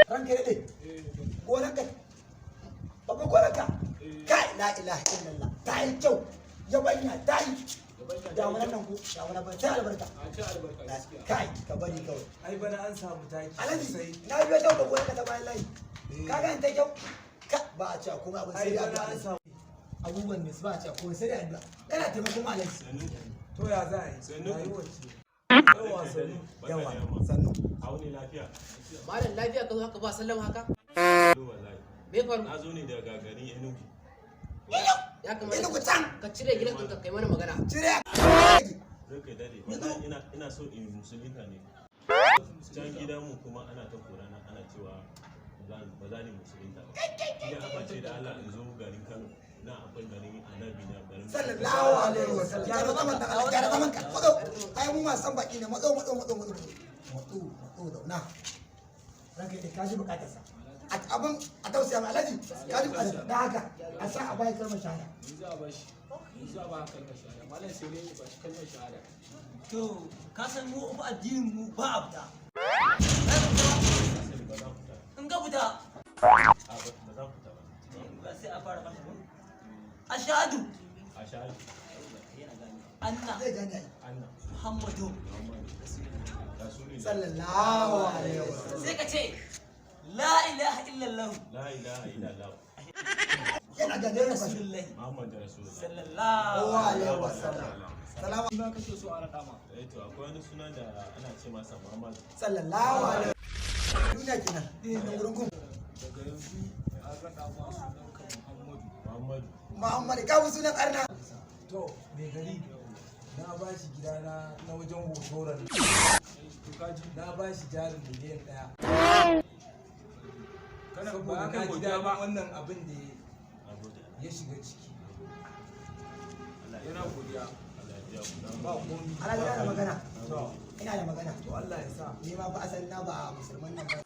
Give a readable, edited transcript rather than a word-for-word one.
Ranka ya daɗe. Gonarka, babban gonarka. Kai, la ilaha illallah, ta yi kyau, yabanya ta yi. Damunan nan ko damuna ba ta albarka. A ci albarka gaskiya. Kai, ka bari kawai. Ai bana an samu taki Alhaji, sosai. na biyo ta babban gonarka ta bayan layi. Ka ga ta kyau ka, ba a cewa komai, abin sai Ai dai bana addu'a. an samu. Abubuwan ne su ba a cewa komai sai dai addu'a. Kana taimakon mu, alhaji. To, ya za a yi? Sannu. Rayuwar ce. Yawa, sannu. Yawa, sannu. Auni lafiya? Malam, lafiya ka zo haka ba sallama haka? Zo wallahi. Me faru? Na zo ne daga garin Enugu. Ya kamata Enugu can. ka cire gidan ka kai mana magana. Cire. Zai kai dade. Wallahi ina so in musulunta ne. Can gidanmu kuma ana ta korana, ana cewa ba za ni musulunta ba. Ina aka ce da Allah in zo garin Kano. Na akwai garin Annabi na garin. Sallallahu alaihi wasallam. Gyara zaman da Allah, gyara zaman ka. Matso, ai mu masu san baki ne. Matso, matso, matso, matso, matso, matso, zauna. Ranka ya kaji bukatar sa a abin a tausaya ma alhaji, kaji bukatar da haka a sa a bayi kalmar shahada. Yanzu a bashi. Yanzu a ba kalmar shahada. Malam, sai dai ba shi kalmar shahada. To, ka san mu fa addinin mu ba a fita. Asali ba za ku ta. In ka fita, A ba za ku ta ba. ba sai a fara masa. Ashhadu Ashhadu anna zai gane ai. Anna Muhammadu Muhammadu Rasulullah. Sallallahu alaihi wasallam. Sai ka ce la ilaha illallah. La ilaha illallah. Yana gane, yana bashi. Rasulullahi. Muhammadu Rasulullah. Sallallahu alaihi wasallam. Salamu. Suna kake so a raɗa ma? Eh to, akwai wani suna da ana ce masa Muhammadu. Sallallahu alaihi duniya kenan nan gurin kun. Daga yanzu an raɗa ma sunanka Muhammadu. Muhammadu. Muhammad, ka bi sunan arna. To, mai gari, na ba shi gidana na wajen hotoron. To, kaji. Na ba shi jarin miliyan 1. Kana ba Saboda ka na ji godiya daɗin ba. wannan abin da Na gode. ya shiga ciki. Allah ya Yana godiya. Allah ya biya ku. Ba komi. Alhaji, ina da magana. To, Ina da magana. to, Allah ya sa. Ni ma fa asali na ba musulman nan ba.